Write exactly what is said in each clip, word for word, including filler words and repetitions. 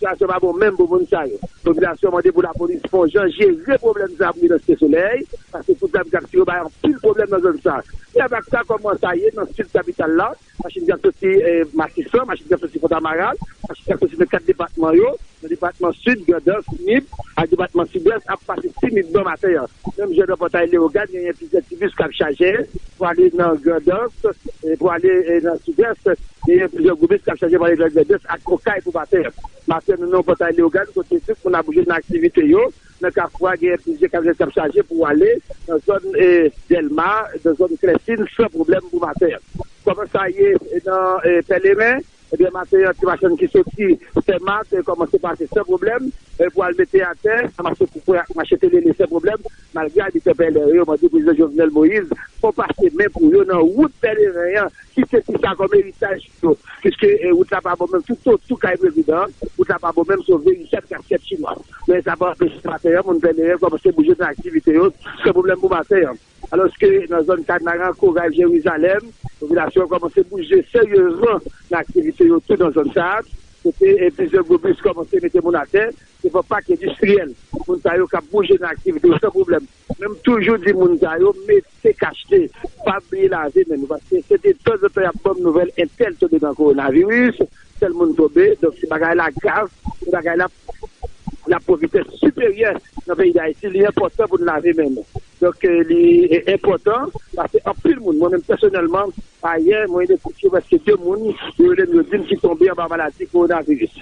Sitiyasyon pa bon menm pou moun sa yo. Popilasyon mande pou lapolis fè yon jan jere pwoblèm sa pou yo nan Site Solèy, paske tout zam k ap tire bay anpil pwoblèm nan zòn sa. Pyè Baksa, kòman sa ye nan sid kapital la? Machin k ap soti eh, Matisan, machin k ap soti Fòtamaral, machin k ap soti nan kat depatman yo, nan depatman Sid, Grandans, Nip, ak depatman Sidès, ap pase timidman maten an. Menm jan nan Pòtay Leyogàn, genyen plizyè ti bis k ap chaje pou ale nan Grandans, eh, pou ale eh, nan Sidès, genyen plizyè gwo bis k ap chaje pou ale nan Grandans ak Okay pou maten an. Maten an, nou nan Pòtay Leyogàn, kote tout moun ap bouje nan aktivite yo. Nan Kafou a, genyen plizyè kamyonèt k ap chaje pou ale nan zòn eh, Dèlma, nan zòn Klèsin, san pwoblèm pou maten an. Kòman sa ye eh, nan eh, Pèleren? Ebyen, maten an, ti machann ki soti Sèmat eh, kòmanse pase san pwoblèm eh, pou al mete atè, nan mache koukouy ak mache telele san pwoblèm, malgre abitè Pèleren yo mande prezidan Jovenel Moïse fè pase men pou yo nan wout Pèleren an, ki se ti sa kòm eritaj pou yo, piske eh, wout la pa bon menm tout, tout, tout kay prezidan, wout la pa bon menm, se yon veritab kasyèt chinwa. Men sa pa anpeche maten an, moun Pèleren kòmanse bouje nan aktivite yo, san pwoblèm pou maten an. Alòske nan zòn Kanaran, Koray, Jerizalèm, popilasyon an kòmanse bouje seryezman nan aktivite yo tou nan zòn sa a. Kote eh, plizyè gwo bis kòmanse mete moun atè, se pa pak endistriyèl. Moun sa yo k ap bouje nan aktivite yo san pwoblèm. Men m toujou di moun sa yo, mete kachte, pa bliye lave men nou, paske se de tanzantan y ap ban m nouvèl entèl tonbe nan kowonaviris, tèl moun tonbe, donk si bagay la grav, si bagay la la pwovitès siperyè nan peyi Dayiti, li enpòtan pou n lave men nou. Donk, eh, li eh, enpòtan, paske anpil moun, mwen menm pèsonèlman, ayè, mwen idantifye prèske de moun, yo rele m, yo di m ki tonbe anba maladi kowonaviris.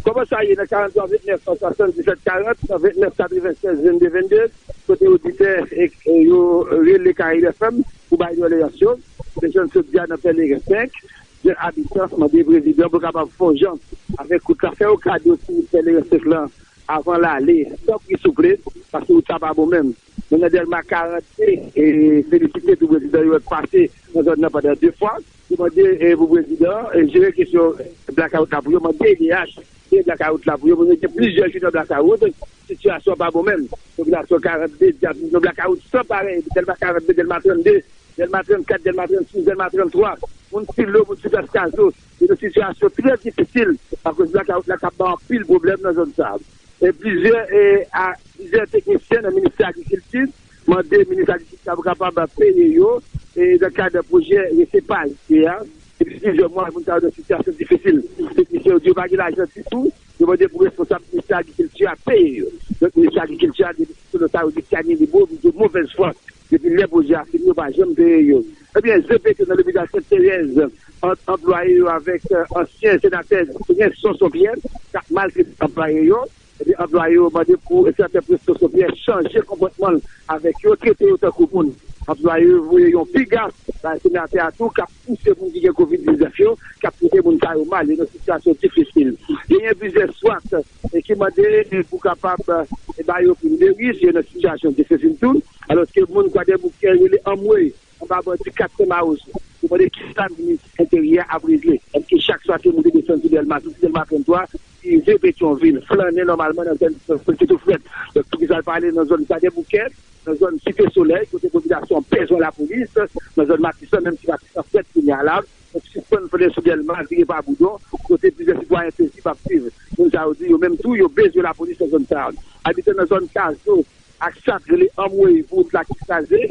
Kòman sa ye nan karant twa vennèf swasanndisèt karant, nan vennèf katrevennsèz vennde vennde, kote oditè eh, eh, yo rele Karayib F M pou bay dwaleyans yo, de jèn sodya nan Pèleren senk, de abitan mande prezidan pou kapab fè yon jan avèk wout la, fè yon kado ti wout Pèleren senk lan avan l ale, tanpri souple, paske wout la pa bon menm. Men nan Dèlma karant de, e felisite tou prezidan yo k pase nan zòn nan pandan de fwa. Yo mande eh, pou prezidan eh, jere kesyon blakawout la pou yo, mande E D H jere blakawout la pou yo. Moun yo gen plizyè jou nan blakawout, sitiyasyon pa bon menm. Popilasyon karant de di ap viv yon blakawout san parèy, Dèlma karant de, Dèlma trannde, Dèlma trannkat, Dèlma trannsis, Dèlma tranntwa, moun Silo, moun Sipès Kazo, se yon sitiyasyon trè difisil akoz blakawout la k ap bay anpil pwoblèm nan zòn sa a. E plizyè, e, a, plizyè teknisyen nan ministè agrikilti mande minis agrikilti a pou kapab peye yo e nan kad pwojè resepaj li a. Depi plizyè mwa, moun sa yo nan sitiyasyon difisil. Teknisyen yo di yo pa gen lajan ditou. Yo mande pou responsab ministè agrikilti a peye yo. Donk, ministè agrikilti a, depi sou sa yo di Kanye Libo, yo movèz fwa. Depi lè pwojè a fini, yo pa janm peye yo. Ebyen, ze beton nan lopital Sent Terèz ant anplwaye yo avèk eh, ansyen senatè Prince Sonson Pierre k ap maltrete anplwaye yo. Epi anplwaye yo mande pou senatè Prince Sonson Pierre chanje konpòtman l avèk yo, trete yo tankou moun. Anplwaye yo voye yon piga bay senatè a tou k ap pouse moun ki gen kovid diznèf yo, k ap trete moun sa yo mal, yo nan sitiyasyon difisil. Genyen plizyè swat eh, ki mande eh, pou kapab eh, ba yo prim de ris, yo nan sitiyasyon difisil tou. Alòske moun Kwadèboukè rele anmwey anba bandi kat Senmawozo. Yo mande kisa minis enteryè ap regle. Èske chak swa se moun te desann sou Dèlma, sou Dèlma tranntwa, rive Petyonvil, flannen nòmalman nan zòn politik tou frèt. Donk, poukisa l pa ale nan zòn Kwadèboukè, nan zòn Site Solèy, kote popilasyon an bezwen lapolis, nan zòn Matisan, menm si Matisan frèt kounye a la, donk sispann flannen sou Dèlma, vire pa Boudon, kote plizyè sitwayen pezib ap viv. Moun sa yo di, yo menm tou, yo bezwen lapolis nan zòn sa a. Abitan nan zòn Kazo, ak Sat rele anmwey pou wout la ki kraze,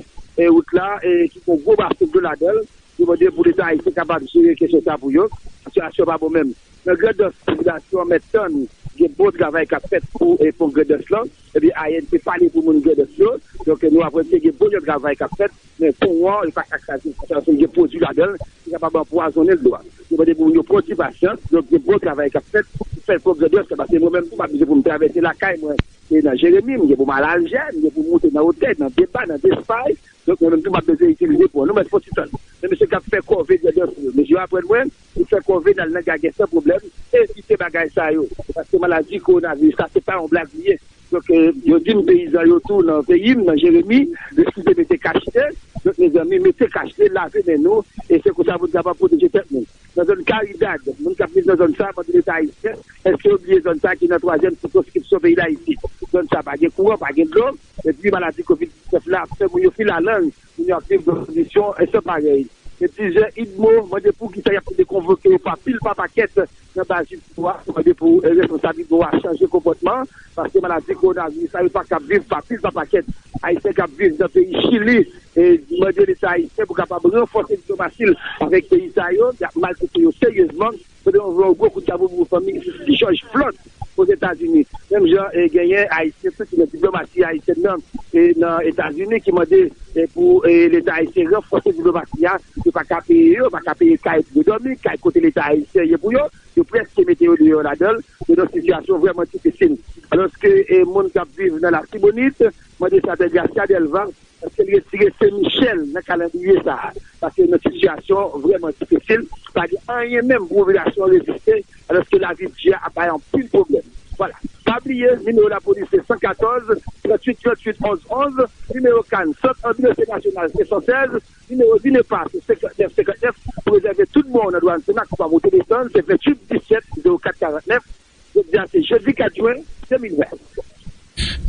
e wout la e ki gen gwo basen dlo ladan l. Yo mande pou Leta ayisyen kapab jere kesyon sa pou yo. Sitiyasyon pa bon menm. Nan Grandans, popilasyon an mèt tann gen bon travay k ap fèt pou e pon Grandans lan. Epi A N P pale pou moun Grandans yo. Donk, nou aprann ke gen bon jan travay k ap fèt. Men pon an, li pa ka kraze, paske gen pwodui ladan l ki kapab anpwazonnen dlo a. Yo mande pou moun yo pran ti pasyans, donk gen bon travay k ap fèt pou fè pwogrè dlo sa, paske mwen menm tou, m ap bezwen pou m travèse lakay mwen, e nan Jeremi, m gen pou m al Aljè, m gen pou m moute nan Otèy, nan Deba, nan Despay, donk mwen menm tou, m ap bezwen itilize pon an. Nou mèt fon ti tann. Men mesye k ap fè kòve dlo sa yo, mesye yo aprann mwen, pou fè kòve n al nan Gagè san pwoblèm, evite bagay sa yo, paske maladi kowonaviris la, se pa yon blag li ye. Donk, eh, yo di m peyizan yo tou nan peyi m, nan Jeremi, yo sipoze mete kachnen. Donk, mezanmi, mete kachnen, lave men nou, e se konsa pou n kapab pwoteje tèt nou. Nan zòn Karidad, moun k ap viv nan zòn sa a, mande Leta ayisyen, èske yo bliye zòn sa a ki nan twazyèm sikonskripsyon peyi Dayiti? Zòn sa a pa gen kouran, pa gen dlo, epi maladi kovid diznèf la ap fè moun yo filalang, moun yo ap viv nan kondisyon, eh, san parèy. E plizyè idmo mande pou kisa y ap mande konvoke yo pa pil pa pakèt nan baz idmo a, mande pou, eh, responsab idmo a chanje konpòtman, paske maladi kowonaviris la, yo pa kab viv pa pil pa pakèt. Ayisyen k ap viv nan peyi Chili, e mande Leta ayisyen pou kapab ranfòse diplomasi l avèk peyi sa yo, y ap maltrete yo seryezman. Kote nou voye yon gwo kout chapo pou fanmi Jòj Flòt Ozetazini. Menm jan, e, genyen Ayisyen tou ki nan diplomasi ayisyèn nan, e, nan Etazini ki mande, e, pou, e, Leta ayisyen ranfòse diplomasi a. Yo pa ka peye yo, yo pa ka peye kay pou yo dòmi, kay kote Leta ayisyen ye pou yo. Yo prèske mete yo deyò ladan l. Yo nan sitiyasyon vrèman difisil. Alòske, e, moun k ap viv nan Latibonit mande Senatè Gracia Delva, èske l retire Sen Michèl nan kalandriye sa a? Paske nan sitiyasyon vrèman difisil, pa gen anyen menm pou popilasyon an reziste, alòske lavi di a ap bay anpil pwoblèm. Vwala. Pa bliye, nimewo lapolis se san katòz, tranntuit tranntuit onz onz, nimewo CAN, Sant Anbilans Nasyonal, se san sèz, nimewo DINEPA se senkantnèf senkantnèf, pou rezève tout bon nan dwàn Semak, pa moute desann, se venntuit disèt zewo kat karantnèf. Jodi a se jedi kat jen de mil ven.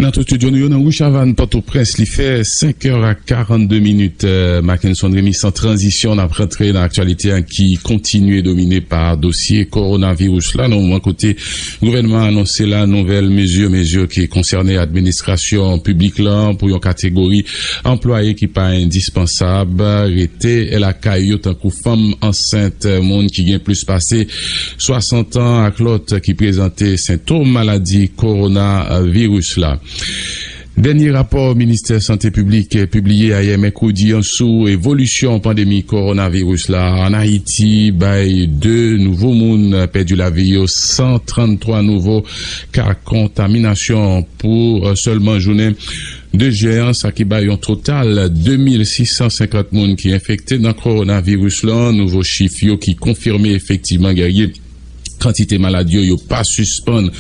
Nan tout estidyo nou yo nan Ri Chavàn, Pòtoprens, li fè senk è ak karannde minit. Euh, Mackenson Remy, san tranzisyon, n ap rantre nan aktyalite a ki kontinye domine pa dosye kowonaviris la. Nan moman kote gouvènman anonse la nouvèl mezi, mezi ki konsène administrasyon piblik la pou yon kategori anplwaye ki pa endispansab rete lakay yo, tankou fanm ansent, moun ki gen plis pase swasant an ak lòt ki prezante sentòm maladi kowonaviris la. Dènye rapò Ministè Sante Piblik pibliye ayè mèkredi an sou evolisyon pandemi kowonaviris la ann Ayiti bay de nouvo moun pèdi lavi yo, san tranntwa nouvo ka kontaminasyon pou, euh, sèlman jounen de jen an, sa ki bay yon total de mil sis san senkant moun ki enfekte nan kowonaviris lan. Nouvo chif yo ki konfime efektivman, Guerrier, kantite malad yo, yo pa sispann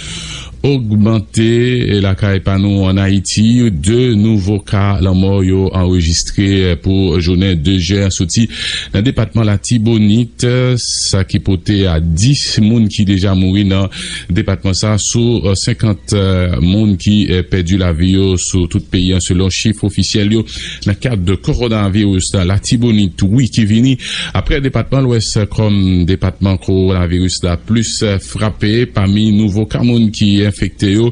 ogmante. E lakay pa nou ann Ayiti, de nouvo ka lanmò yo anrejistre pou jounen de jen an, soti nan depatman Latibonit, sa ki pote a dis moun ki deja mouri nan depatman sa sou, euh, senkant, euh, moun ki, euh, pèdi lavi yo sou tout peyi an, selon chif ofisyèl yo. Nan kad de kowonaviris la, Latibonit, wi, ki vini apre depatman Lwès kòm depatman kowonaviris la plis, euh, frape. Pami nouvo ka moun ki enfekte yo,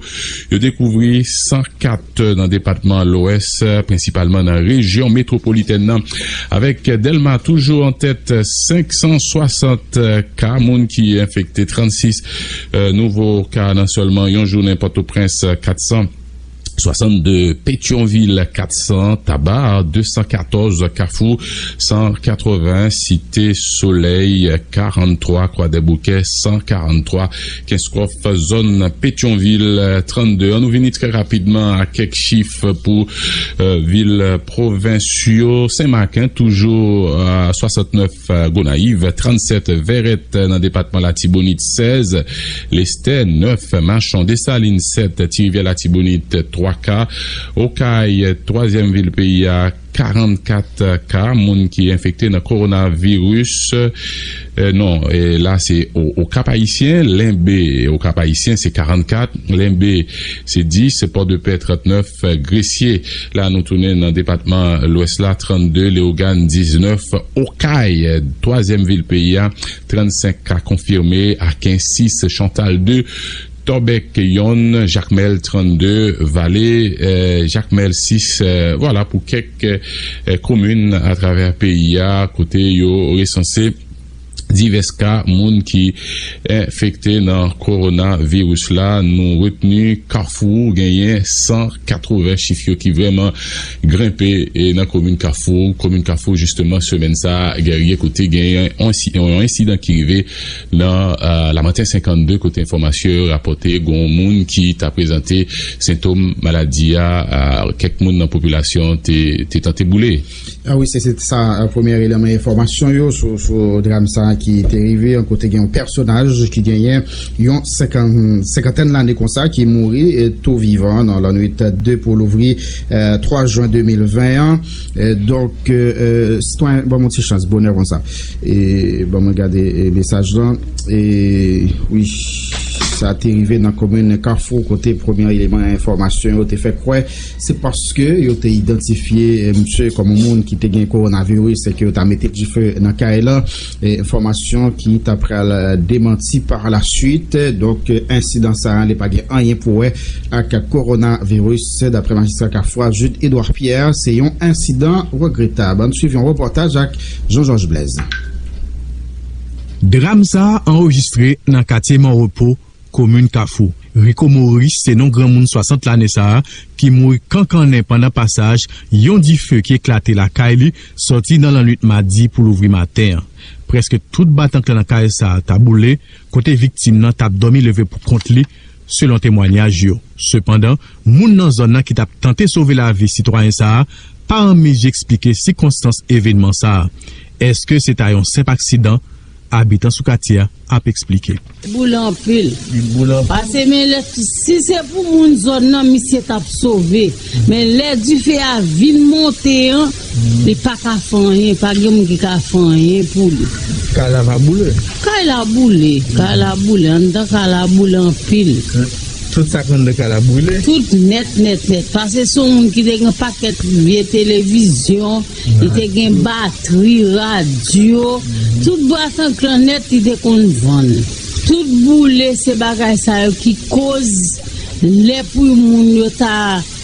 yo dekouvri san kat nan depatman Lwès, prensipalman nan rejyon metwopolitèn nan, avèk Dèlma toujou an tèt, senk san swasant ka, moun ki enfekte, trannsis, euh, nouvo ka nan sèlman yon jounen. Pòtoprens, kat san swasannde, Petyonvil, kat san, Taba, de san katòz, Kafou, san katreven, Site Solèy, karanntwa, Kwadèboukè, san karanntwa, Kenskòf, zòn Petyonvil, trannde. Ann nou vini trè rapidman ak kèk chif pou, euh, vil pwovens yo. Senmak, en, toujou, euh, swasantnèf, euh, Gonayiv, trannsèt Vèrèt nan depatman Latibonit, sèz Lestè, nèf Machon, Desalin, sèt Ti Rivyè Latibonit, twa ka, Okay, twazyèm vil peyi a, karannkat ka moun ki enfekte nan kowonaviris. Euh, non, e la se o, o Kap Ayisyen, Lenbe, o Kap Ayisyen se karannkat, Lenbe se dis, Pòdepè trannèf, Gresye. La nou tounen nan depatman Lwès la, trannde, Leyogàn diznèf, Okay, twazyèm vil peyi a, trannsenk ka konfime, Aken sis, Chantal de, Tòbèk yonn, Jakmèl trannde, Vale, eh, Jakmèl sis, eh, vwala pou kèk, eh, komin atravè peyi a, kote yo resanse divès ka moun ki enfekte nan kowonaviris la. Nou retni Kafou genyen san katreven, chif yo ki vrèman grenpe, e nan komin Kafou, komin Kafou, jisteman, semèn sa a, Guerrier, kote genyen yon ensi-, yon ensidan ki rive nan, euh, Lamanten senkannde, kote enfòmasyon yo rapòte gen yon moun ki ta prezante sentòm maladi a, euh, kèk moun nan popilasyon te, te tante boule. Ah wi, se, se sa, euh, premye eleman enfòmasyon yo sou, sou dram sa a ki te rive, kote gen yon pèsonaj ki genyen yon senkan-, senkantèn lane konsa ki mouri, e, tou vivan nan lannwit de pou louvri, e, twa jen de mil ven an. E, donk, e, e, sitwayen, ban m yon ti chans, bonè konsa. E, ban mwen gade, e, mesaj lan. E, wi. Sa te rive nan komin Kafou, kote premye eleman enfòmasyon yo te fè kwè se paske yo te idantifye, eh, misye kòm yon moun ki te gen kowonaviris e ke yo ta mete dife nan kay lan. E enfòmasyon ki ta pral, eh, demanti pa la swit. Donk, eh, ensidan sa a, li pa gen anyen pou wè ak kowonaviris, daprè majistra Kafou a, Jude Edouard Pierre. Se yon ensidan regretab. Ann swiv yon repòtaj ak Jean Georges Blaise. Dram sa a anrejistre nan katye Mòn Repo, komin Kafou. Rico Maurice se non granmoun swasant lane sa a ki mouri kankannen pandan pasaj yon dife ki eklate lakay li sòti nan lannwit madi pou louvri maten an. Prèske tout batank lan nan kay sa a ta boule, kote viktim nan t ap dòmi leve pou kont li, selon temwanyaj yo. Sepandan, moun nan zòn nan ki t ap tante sove lavi sitwayen sa a pa an mezi eksplike sikonstans evènman sa a. Èske se ta yon senp aksidan? Abitan sou katye a ap eksplike. Boule anpil. Li boule anpil. Pase men lè, si se pou moun zòn nan, misye t ap sove. Men lè dife a vin monte an, li pa ka fè anyen, pa gen moun ki ka fè anyen pou li. Kay la pa boule? Kay la boule, kay la boule, anndan kay la boule anpil. Tout sa k anndan kay la boule? Tout nèt, nèt, nèt. Pase se yon moun ki te gen pakèt vye televizyon, li te gen batri, radyo, tout batank lan nèt li te konn vann. Tout boule, se bagay sa yo ki koz lè pou moun yo ta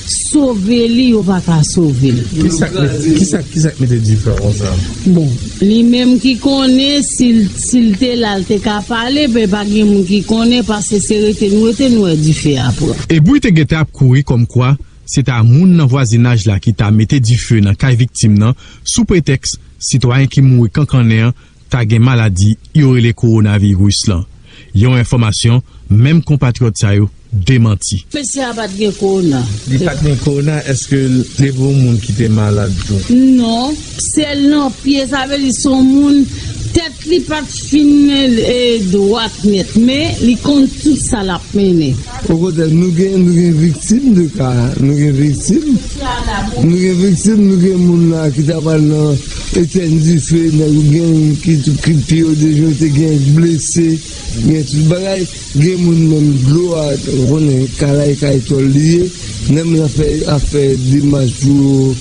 sove li, yo pa ka sove l. Kisa k met-, kisa, kisa k mete dife a konsa? Bon, li menm ki konnen, si l, si l te la, l te ka pale, men pa gen moun ki konnen, paske se rete nou rete, nou wè dife a pran. E bri te gentan ap kouri kòmkwa se ta moun nan vwazinaj la ki ta mete dife nan kay viktim nan, sou pretèks sitwayen ki mouri kankannen an ta gen maladi yo rele kowonaviris lan. Yon enfòmasyon menm konpatriyòt sa yo demanti. Mesye a pa t gen kowona. Li pa t gen kowona, èske l te gen yon moun ki te malad tou? Non, sèl nan pye, sa vle di se yon moun, tèt li pa t fin, e, dwat nèt, men li konn tout sa l ap mennen. Okontrè, nou gen, nou gen viktim de ka, nou gen viktim, nou gen viktim, nou gen moun la ki ta pral nan etèn dife, nèg ou gen ki, ki pye yo deja te gen blese, gen tout bagay, gen moun menm dlo a, ou konnen, kay la e kay tòl li ye, menm nan fè, ap fè demach pou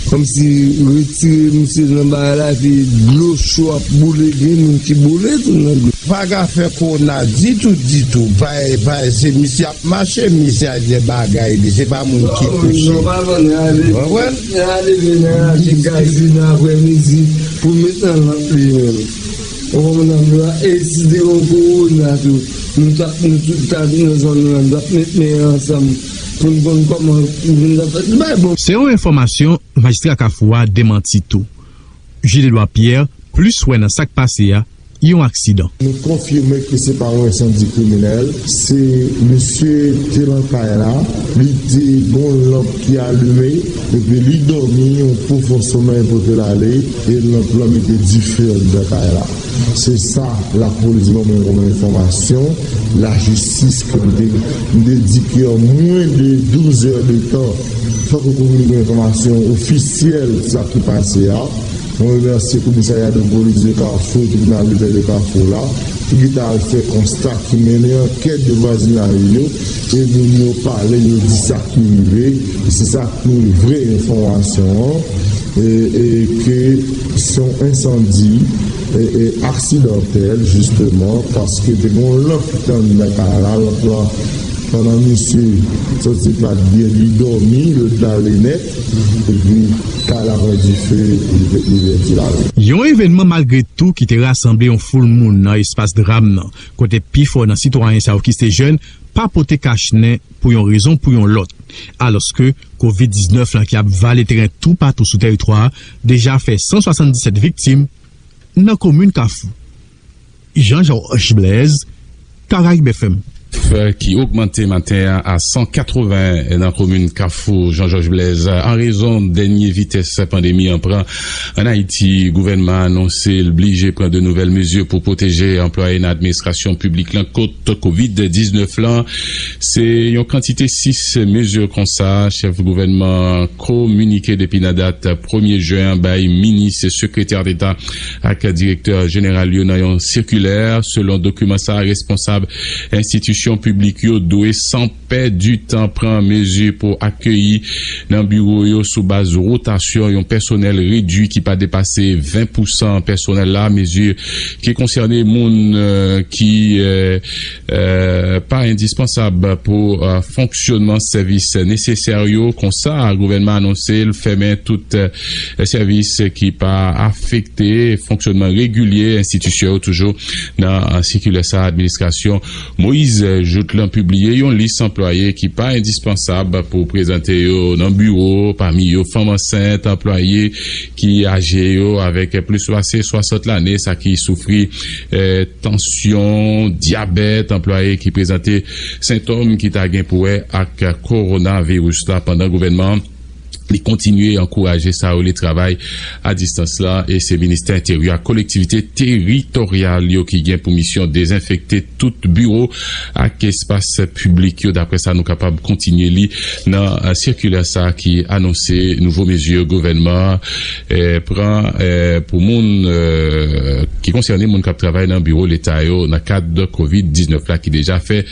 kòmsi retire misye nan bagay la, epi dlo cho ap boule, gen moun ki boule tou nan dlo. Pa ka fè kowona ditou, ditou. Pa, pa, se misye ap mache, misye ap di bagay li, se pa moun ki kouche. Non, pa vann, nan ale, nan ale, nan ale, gazi nan aprèmidi, pou met nan lamp li menm. Ou konprann, e si te gen kowona tou, nou t ap, nou tout t ap nan zòn nan, nou t ap met men ansanm pou n konn kòman pou n t ap fè. Bay bon. Se yon enfòmasyon majistra Kafou a demanti tou. Jude Edouard Pierre plis wè nan sa k pase a yon aksidan. Nou konfime ke se pa yon ensandi kriminèl, se misye te nan kay la, li te gon lanp ki alime, epi li dòmi yon pwofon somèy pote l ale, e lanp lan mete dife anndan kay la. Se sa lapolis ban mwen kòm enfòmasyon. Lajistis, ke m te, m te di ke an mwens de douz è de tan, fòk yo kominike enfòmasyon ofisyèl sa ki pase a. Mwen remèsye komisarya de polis de Kafou, tribinal de pè de Kafou la, ki gentan al fè konsta, ki mennen ankèt de vwazinay yo, e moun yo pale, yo di sa ki rive, e se sa ki vrè enfòmasyon an, e, e ke se yon ensandi, e, e aksidantèl, jisteman, paske te gen yon lanp ki te anndan kay la, lanp la, pandan misye soti pa t byen, li dòmi, l ale nèt, epi kay la pran dife, li, li pèdi lavi. Yon evènman malgre tou ki te rasanble yon foul moun nan espas dram nan, kote pifò nan sitwayen sa yo ki se jèn pa pote kach nen pou yon rezon pou yon lòt, alòske kovid diznèf lan ki ap vale teren toupatou sou tèritwa a deja fè san swasanndisèt viktim nan komin Kafou. Jean Georges Blaise, Caraïbes F M. Ki ogmante maten an a san katreven nan komin Kafou Jean Georges Blaise an rezon dènye vitès pandemi an pran ann Ayiti. Gouvènman an anonse l blije pran de nouvèl mezi pou pwoteje anplwaye nan administrasyon piblik lan kont kovid diznèf lan. Se yon kantite sis mezi konsa chèf gouvènman an kominike depi nan dat premye jen an bay minis, sekretè deta ak direktè jeneral yo nan yon sikilè. Selon dokiman sa, responsab enstitisyon piblik yo dwe san pèdi tan pran mezi pou akeyi nan biwo yo sou baz wotasyon yon pèsonèl redui ki pa depase ven pousan pèsonèl la, mezi ki konsène moun, eh, ki, eh, eh, pa endispansab pou, eh, fonksyònman sèvis nesesè yo. Konsa, gouvènman anonse l fèmen tout, eh, sèvis ki pa afekte fonksyònman regilye enstitisyon yo. Toujou nan, eh, sikilè sa, administrasyon Moïse Jouthe lan pibliye yon lis anplwaye ki pa endispansab pou prezante yo nan biwo, pami yo fanm ansent, anplwaye ki aje yo avèk plis pase swasant lane, sa ki soufri, eh, tansyon, dyabèt, anplwaye ki prezante sentòm ki ta gen pou wè ak kowonaviris la, pandan gouvènman li kontinye ankouraje sa yo le travay a distans la, e se ministè enteryè ak kolektivite teritoryal yo ki gen pou misyon dezenfekte tout biwo ak espas piblik yo, daprè sa nou kapab kontinye li nan, eh, sikilè sa ki anonse nouvo mezi gouvènman, eh, pran, eh, pou moun, eh, ki konsène moun k ap travay nan biwo leta yo nan kad kovid diznèf la ki deja fè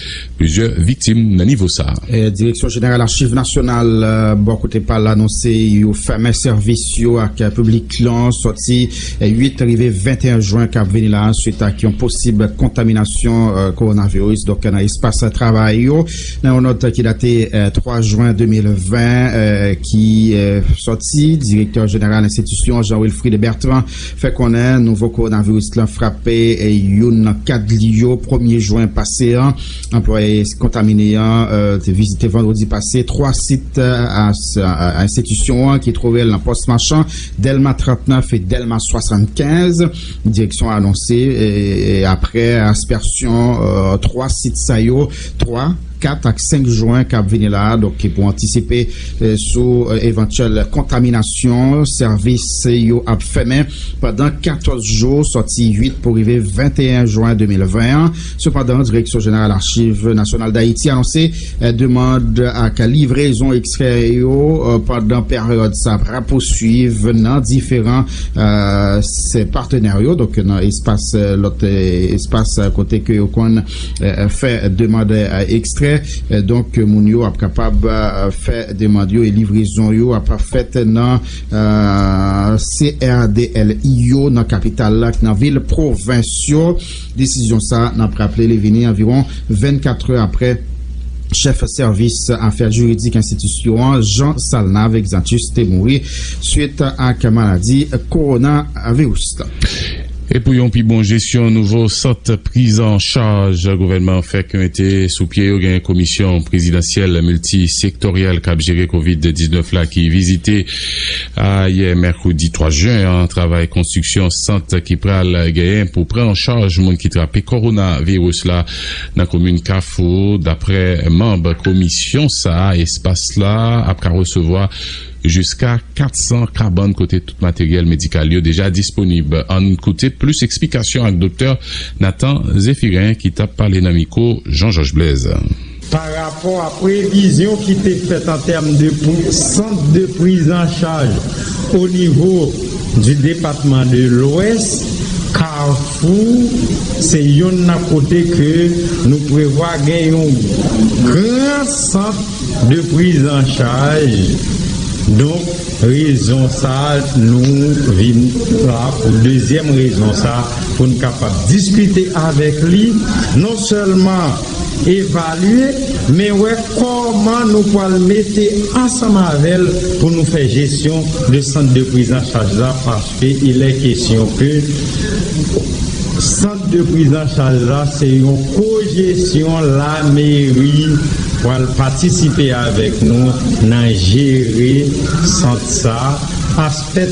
plizyè viktim nan nivo sa. Eh, Direksyon Jeneral Achiv Nasyonal, eh, bò kote pa l, anonse yo fèmen sèvis yo ak, eh, piblik lan sòti, eh, uit rive venteyen jen k ap vini la, swit ak yon posib kontaminasyon, eh, kowonaviris. Donk, nan espas travay yo, nan yon nòt ki date, eh, twa jen de mil ven, eh, ki, eh, sòti, Direktè Jeneral enstitisyon Jean Wilfrid Bertrand fè konnen nouvo kowonaviris lan frape, eh, youn nan kad li yo premye jen pase an. Anplwaye kontamine an, eh, te vizite vandredi pase twa sit, eh, a, a, a enstitisyon an ki twouve l nan Pòs Machan, Dèlma trannèf e Dèlma swasannkenz. Direksyon an anonse, eh, eh, aprè enspeksyon, eh, twa sit sa yo, twa, kat ak senk jen k ap vini la a, donk ki pou antisipe, eh, sou, eh, evantyèl kontaminasyon, sèvis yo ap fèmen pandan katòz jou, sòti uit pou rive venteyen jen de mil ven an. Sepandan, Direksyon Jeneral Achiv Nasyonal Dayiti anonse, eh, demann ak livrezon ekstrè yo, eh, pandan peryòd sa ap rapousuiv nan diferan, eh, se patnè yo, donk nan espas, eh, lòt, eh, espas, eh, kote ke yo konn, eh, fè demann, eh, ekstrè. Eh, donk, moun yo ap kapab, eh, fè demann yo e livrezon yo ap fèt nan, eh, C R D L I yo nan kapital la, nan vil pwovens yo. Desizyon sa, n ap raple, li vini anviwon vennkat è aprè chèf sèvis afè jiridik enstitisyon an, Jean Salnave Exantus, te mouri swit ak maladi kowonaviris la. E pou yon pi bon jesyon nouvo sant priz an chaj, gouvènman an fèk mete sou pye yo, gen komisyon prezidansyèl miltisektoryèl k ap jere kovid diznèf la ki vizite ayè, mèkredi twa jen an, travay konstriksyon sant ki pral genyen pou pran an chaj moun ki trape kowonaviris la nan komin Kafou. Daprè manb komisyon sa a, espas la ap ka resevwa jiska kat san kabann kote tout materyèl medikal yo deja disponib. Ann koute plis eksplikasyon ak Doktè Nathan Zéphirin ki t ap pale nan mikwo Jean Georges Blaise. Pa rapò a previzyon ki te fèt an tèm de pri, sant de priz an chaj o nivo di depatman de Lwès, Kafou se yonn nan kote ke nou prevwa gen yon gran sant de priz an chaj. Donk, rezon sa a, nou vin la pou dezyèm rezon sa a, pou n kapab diskite avèk li, non sèlman evalye, men wè kòman nou pral mete ansanm avè l pou nou fè jesyon de sant de priz an chaj la, paske il est question que sant de priz an chaj la, se yon kojesyon, lameri pral patisipe avèk nou nan jere sant sa. Aspè